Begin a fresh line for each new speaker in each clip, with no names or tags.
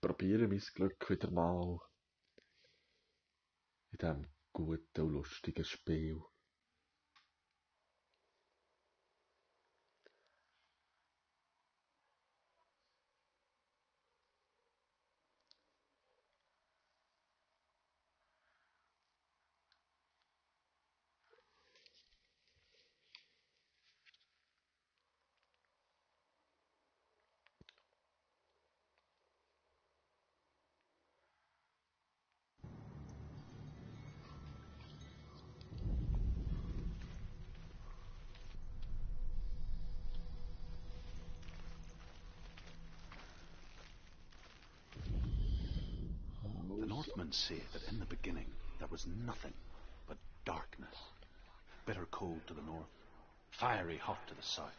probiere mein Glück wieder mal in diesem guten und lustigen Spiel.
The Northmen say that in the beginning there was nothing but darkness. Bitter cold to the north, fiery hot to the south.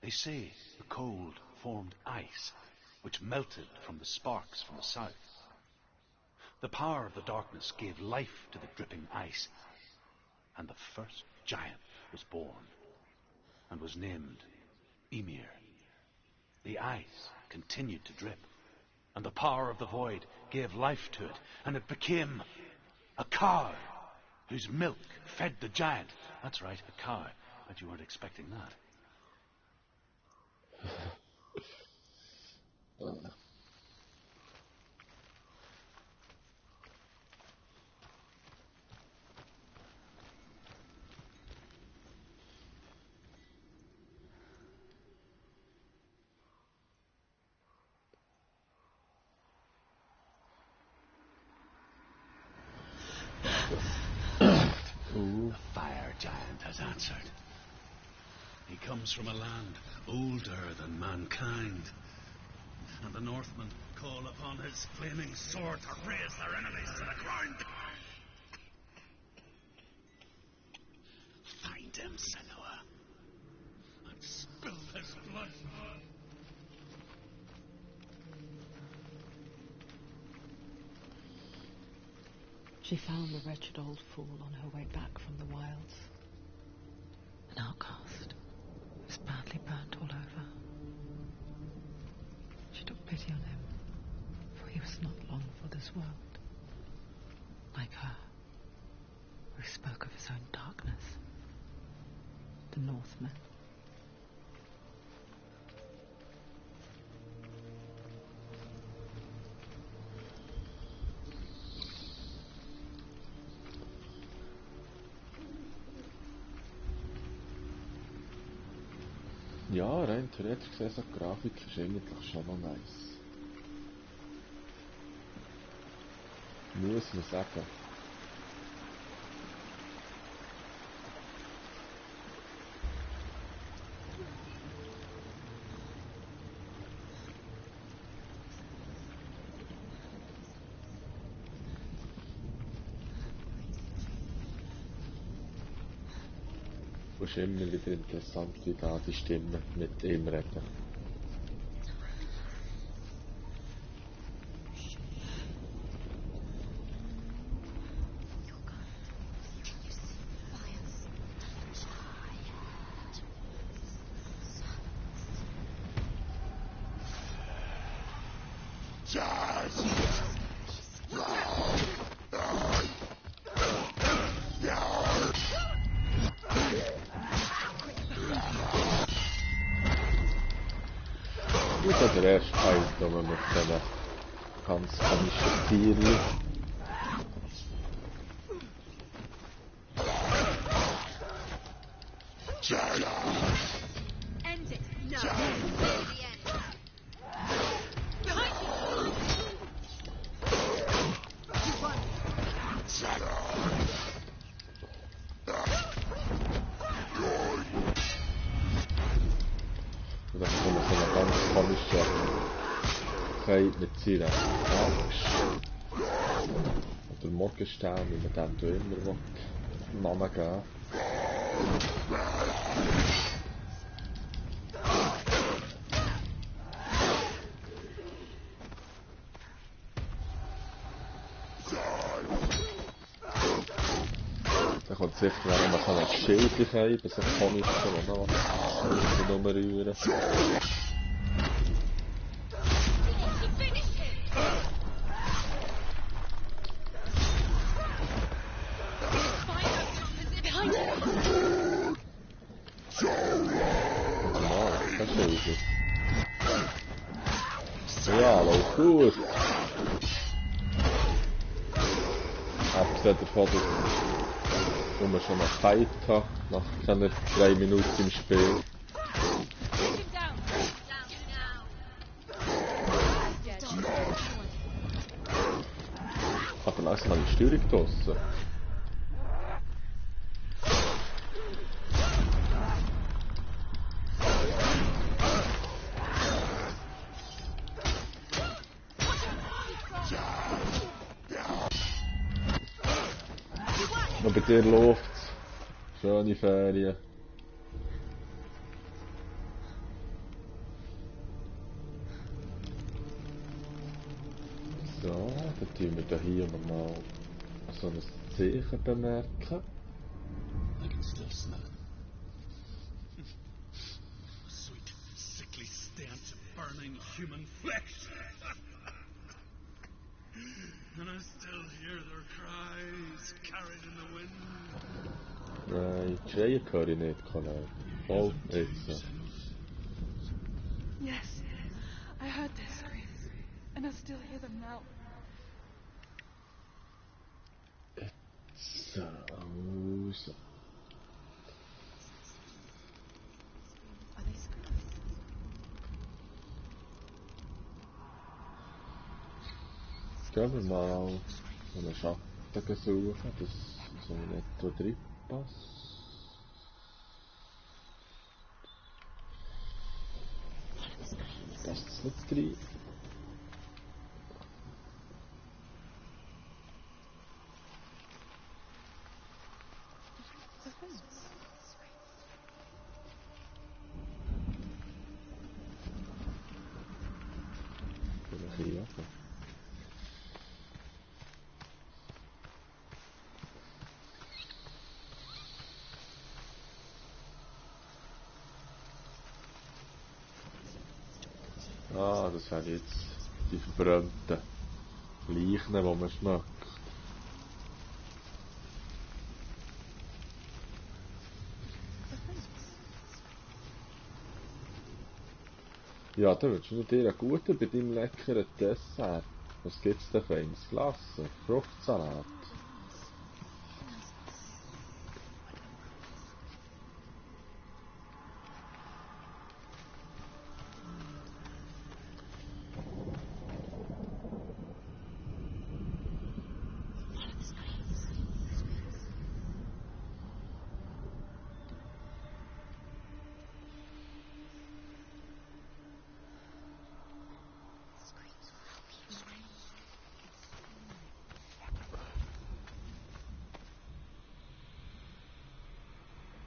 They say the cold formed ice, which melted from the sparks from the south. The power of the darkness gave life to the dripping ice, and the first giant was born, and was named Ymir. The ice continued to drip, and the power of the void gave life to it, and it became a cow, whose milk fed the giant. That's right, a cow. Bet you weren't expecting that. The fire giant has answered. He comes from a land older than mankind, and the Northmen call upon his flaming sword to raise their enemies to the ground. Find him, Senua, and spill his blood.
She found the wretched old fool on her way back from the wilds. An outcast, who was badly burnt all over. She took pity on him, for he was not long for this world. Like her, who spoke of his own darkness. The Northmen.
Ja, rein theoretisch gesehen, so die Grafik ist eigentlich schon noch nice. Muss man sagen. Es ist immer wieder interessant, wie da die Stimmen mit ihm reden. Das ist der erste Teil, da wir mit diesen ganz komischen Tieren.
End it. No. The end. Behind you.
Und dann kommt so eine ganz komische Feind mit seiner Axt. Oder Morgenstern, wie man dem immer einen Namen geben. Dann kommt sicher noch mal so ein Schild rein, bei so komischen, die noch rumrühren.
To finish him.
Vögel. Ja, läuft gut. Abgesehen davon, dass ich schon einen Fight habe, nach keinen 3 Minuten im Spiel.
Down now.
Aber langsam habe ich die Steuerung draussen. Und bei dir läuft's. Schöne Ferien. So, dann tun wir hier nochmal so ein Zeichen bemerken.
I can still smell it. A sweet, sickly stench of burning human flesh. And I still hear their cries carried in the wind.
Nein, die Schreien höre ich nicht, Kollege. Oh, jetzt.
Yes, I heard their screams, and I still hear them now.
So, also.
Are they screams?
Jetzt gehen wir mal so einen Schatten suchen, dass so nicht so drin passt. Passt es nicht rein?
The fence.
Vielleicht hier oben. Ah, das sind jetzt die verbrannten Leichen, die man schmeckt. Ja, da wünschst du dir einen guten bei deinem leckeren Dessert. Was gibt's denn für eins? Glasse, Fruchtsalat.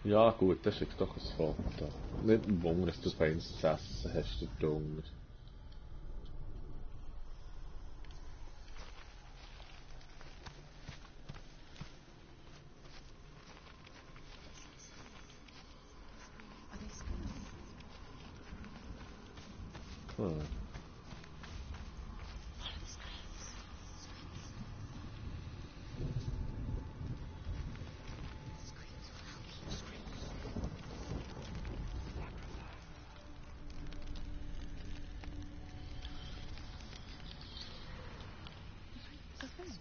Ja gut, das ist doch ein Foto. Nicht ein Wunder, dass du feines zu essen hast, du Dunger.
Are they screams?
Hm.
The fence.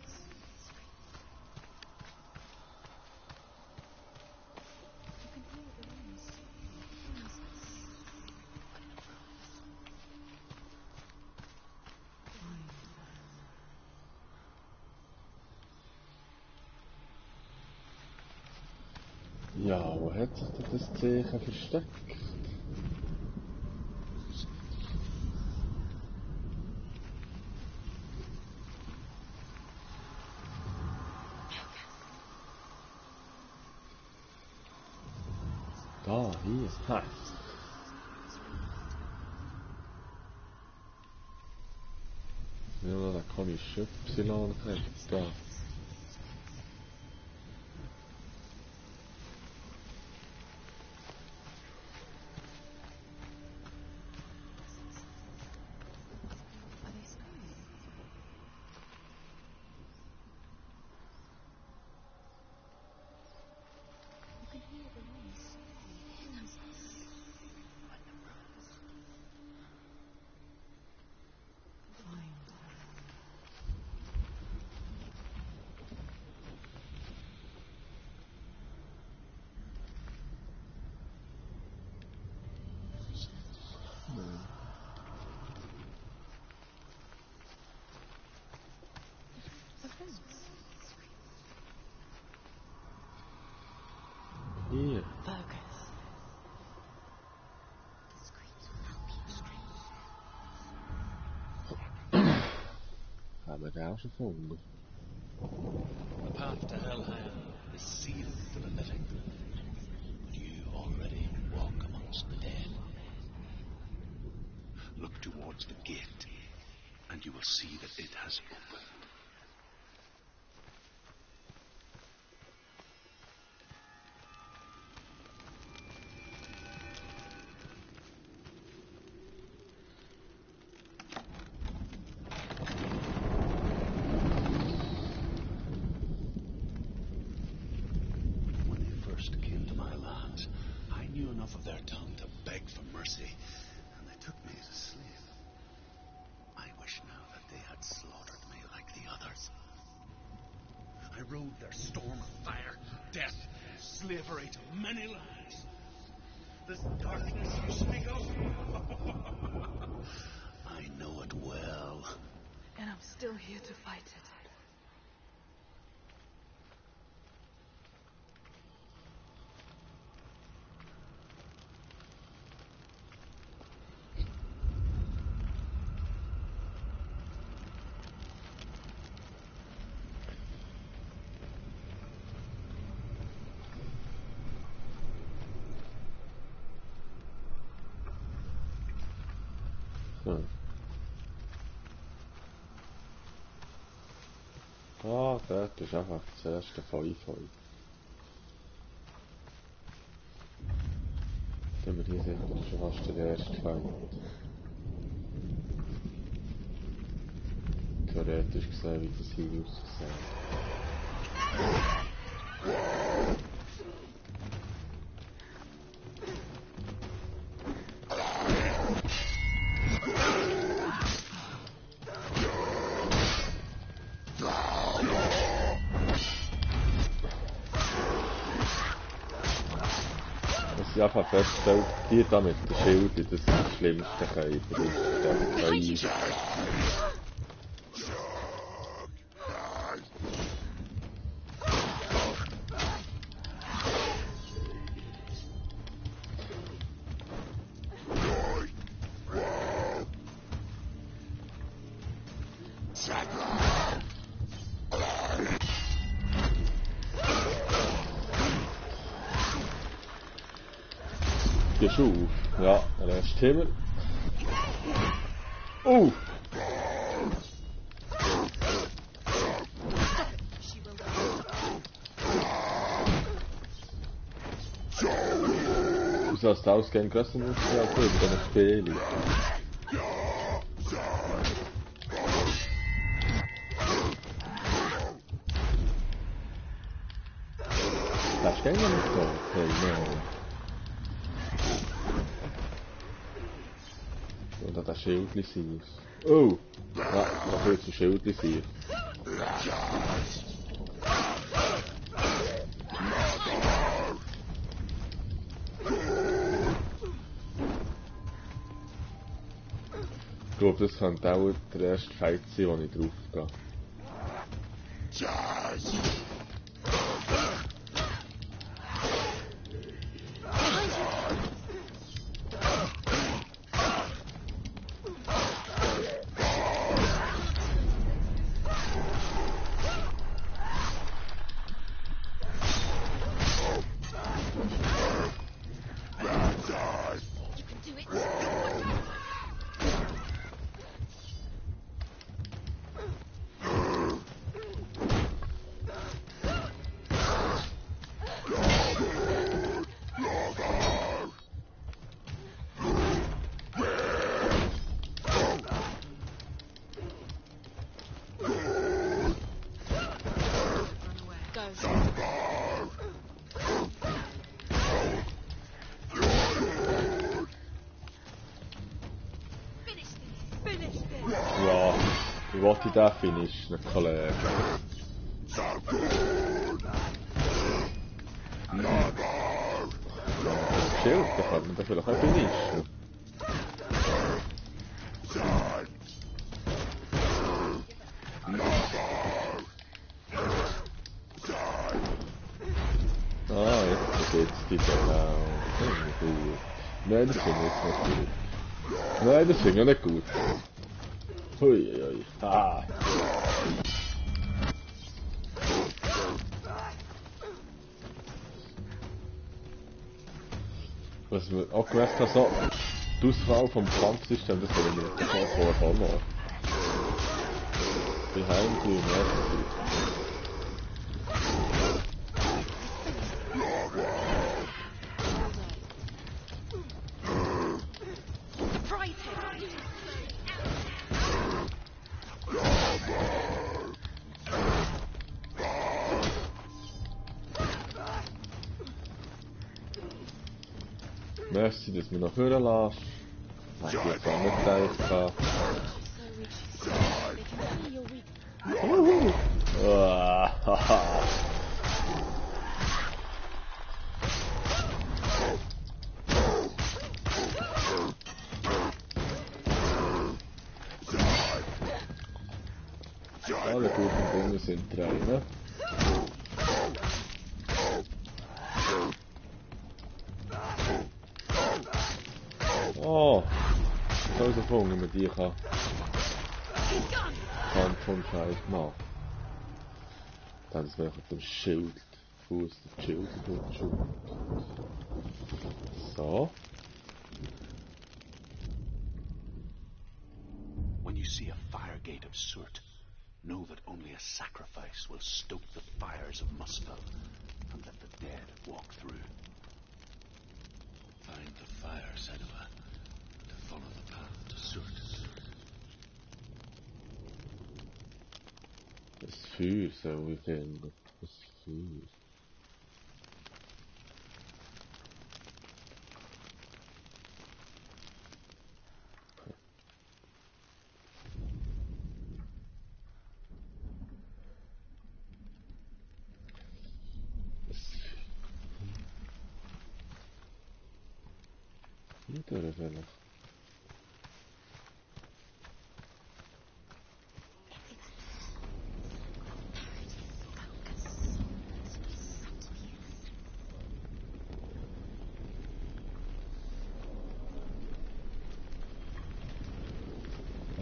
You can hear the winds.
Ja, wo hat sich denn das Zeichen versteckt? Da, hier. Ha. Ja, da kann ich Y nicht da.
Are they screams? You can hear the winds.
wir den auch schon gefunden?
The path to Helheim is sealed to the living, but you already walk amongst the dead.
Look towards the gate, and you will see that it has opened. When they first came to my lands, I knew enough of their tongue to beg for mercy, and they took me as a slave. I wish now that they had slaughtered me like the others. I rode their storm of fire, death, slavery to many lands. This darkness you speak of, I know it well.
And I'm still here to fight it.
Ah, dort ist einfach das erste Feuer. Dann wir hier sind, ist schon fast der erste Feind. Theoretisch gesehen, wie das hier aussieht. Ich habe einfach festgestellt, die da mit den Schilden, das ist das schlimmste Käfer. Das ist Gehst du auf? Ja, der erste Himmel. Wieso hast du Ausgehen größer muss ja gut, dann Spiele. Das ist gar nicht so. Okay, no. Und das Schildli sein. Oh! Ja, da wird ein Schildli sein. Ich glaube, das könnte auch der erste Fight sein, wo ich drauf gehe. Ja, ich wollte den finishen, Kollege. Schild, dann kann man den vielleicht auch finishen. Ah, jetzt geht's die genau. Gut. Nein, das finde ich jetzt nicht gut. Nein, das finde ich nicht gut. Ui, ui, ui. Ah. Was wir auch gemerkt haben, so, die Auswahl vom Kampfsystem, das will ich mir nicht vorher. Behind you, mercy. Merci, dass du mich noch hören lässt. Hätte ich jetzt auch nicht gedacht. Haha. Alle guten Dinge sind drei, ne? Oh! So ist ein wie man die kann. Kampf und Scheiß machen. Dann ist wirklich dem Schild. Fuß, der Schild und Schild. So.
When you see a fire gate of Surt, know that only a sacrifice will stoke the fires of Muspel and let the dead walk through.
Find the fire, Senua, to follow the path to Surt.
Das Feuer soll ich finden. Das Feuer. Hier durch vielleicht.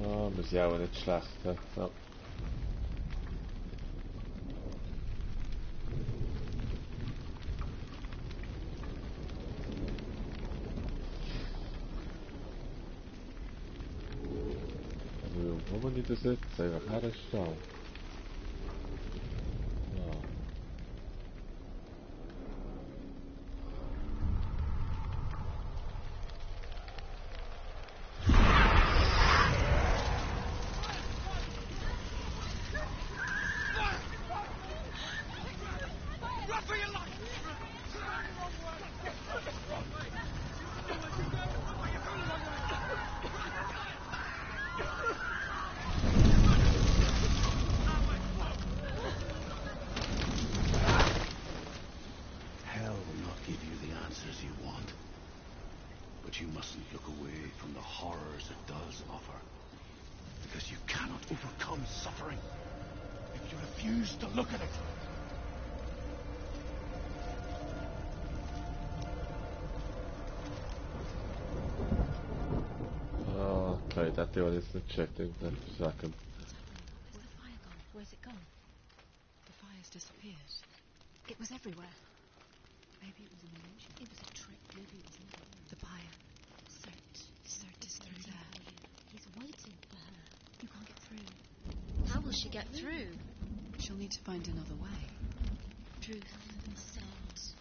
Ah, wir sind auch nicht schlecht. Ja. Wo muss ich das jetzt einfach herstellen? Ja.
Hell will not give you the answers you want. But you mustn't look away from the horrors it does offer. Because you cannot overcome suffering if you refuse to look at it.
Okay, that was jetzt nicht gecheckt in den Second.
Where's the fire gone? Where's it gone?
The fire's disappeared.
It was everywhere.
Maybe it was an illusion.
It was a trick. Maybe it was never real.
The pyre.
Cert
Is through
waiting
there.
for you. He's waiting for her. You can't get through. How will she get through?
She'll need to find another way.
Truth, scent.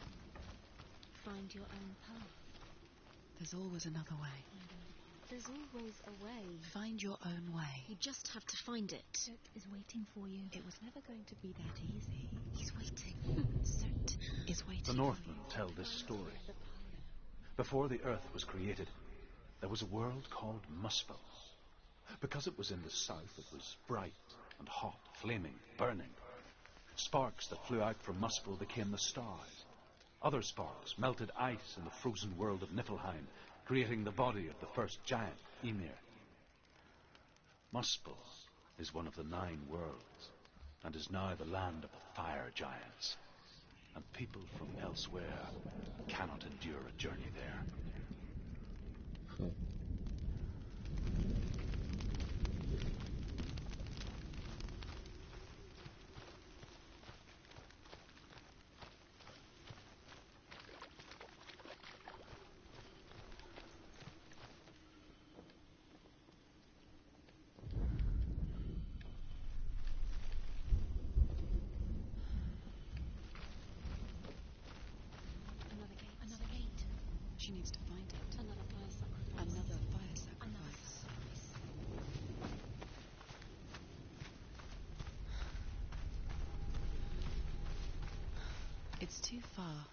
Find your own path.
There's always another way.
There's always a way.
Find your own way.
You just have to find it. Cert is waiting for you.
It was never going to be that easy.
He's waiting. Cert
Is waiting.
The Northmen tell this story. Before the earth was created, there was a world called Muspel. Because it was in the south, it was bright and hot, flaming, burning. Sparks that flew out from Muspel became the stars. Other sparks melted ice in the frozen world of Niflheim, creating the body of the first giant, Ymir. Muspel is one of the 9 worlds, and is now the land of the fire giants. And people from elsewhere cannot endure a journey there.
She needs to find it.
Another fire sacrifice.
Another fire
Another
sacrifice.
sacrifice.
It's too far.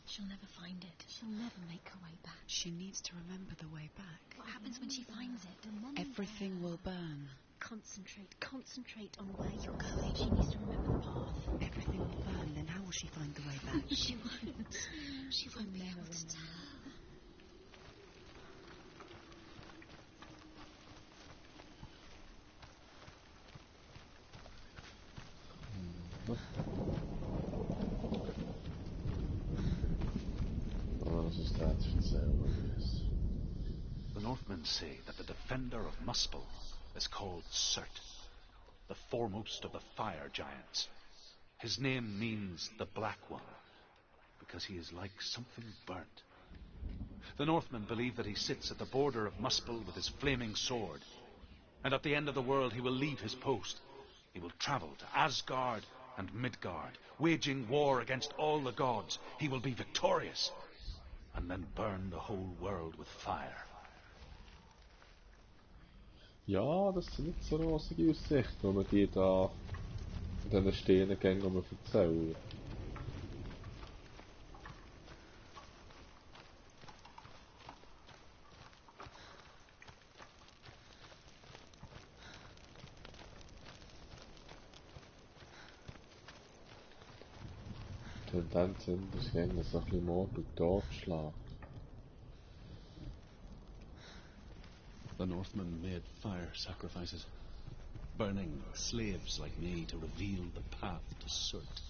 She'll never find it. She'll never make her way back.
She needs to remember the way back.
What happens when she finds it?
Everything will burn.
Concentrate on where you're going. She needs to remember the path.
Everything will burn. Then how will she find the way back?
She won't. She won't be able to tell her.
The Northmen say that the defender of Muspel is called Surt, the foremost of the fire giants. His name means the Black One, because he is like something burnt. The Northmen believe that he sits at the border of Muspel with his flaming sword, and at the end of the world he will leave his post. He will travel to Asgard and Midgard, waging war against all the gods. He will be victorious, and then burn the whole world with fire.
Ja, das sind nicht so rosige Aussichten, wenn man die da in diesen Sternengängen erzählen. Die Tendenz sind, dass Gänge so ein bisschen Mord und Totschlag.
The Northmen made fire sacrifices, burning slaves like me to reveal the path to Surt.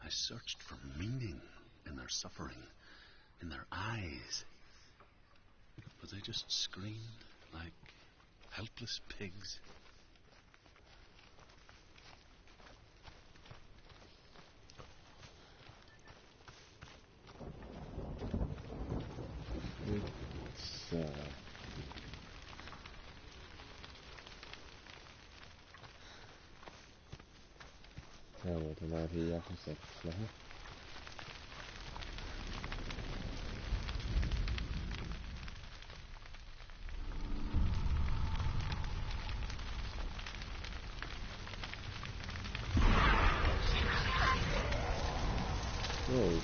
I searched for meaning in their suffering, in their eyes, but they just screamed like helpless pigs.
Ja, dan naar hier gezet. Oh.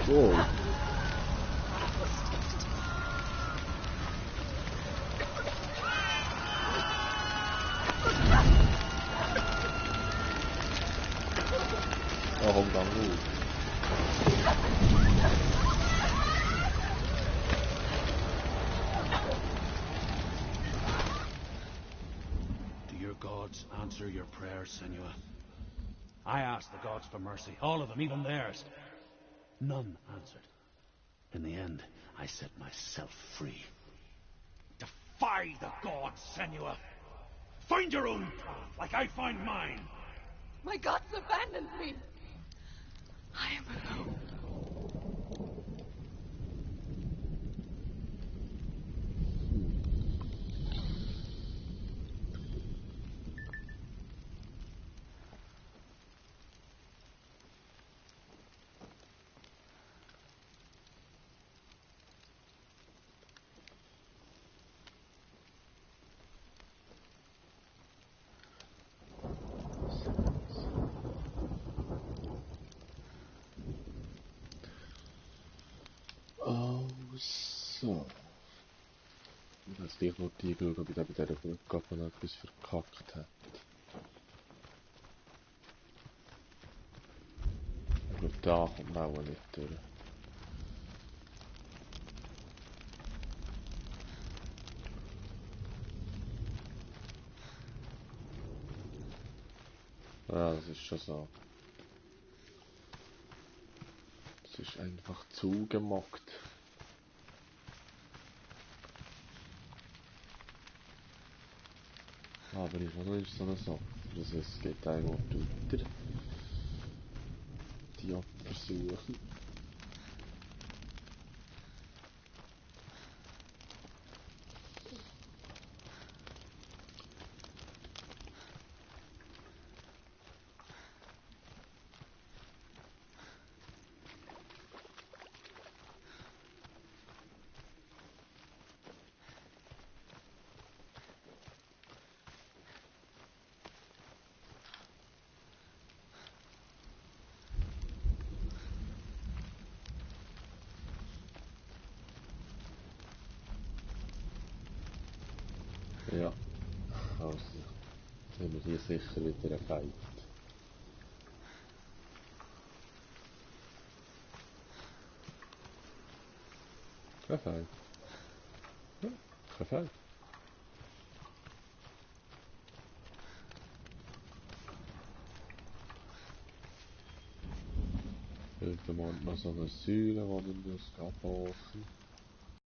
Whoa. Không đóng ngủ.
Do your gods answer your prayers, Senua? I asked the gods for mercy, all of them, even theirs. None answered. In the end, I set myself free. Defy the gods, Senua! Find your own path, like I find mine!
My gods abandoned me. I am alone.
So. Jetzt gleich noch die schauen, ob ich bei dieser Brücke noch etwas verkackt habe. Aber da kommt man auch nicht durch. Ja, das ist schon so. Es ist einfach zugemockt. Aber ich habe noch nicht so eine Sache. Das heißt, es geht einfach weiter. die Opfersuche. Ja, also, haben wir hier sicher wieder einen Fight. Ein Fight. Ja, ein Fight. Irgendwann noch so eine Säule, die wir abbauen müssen.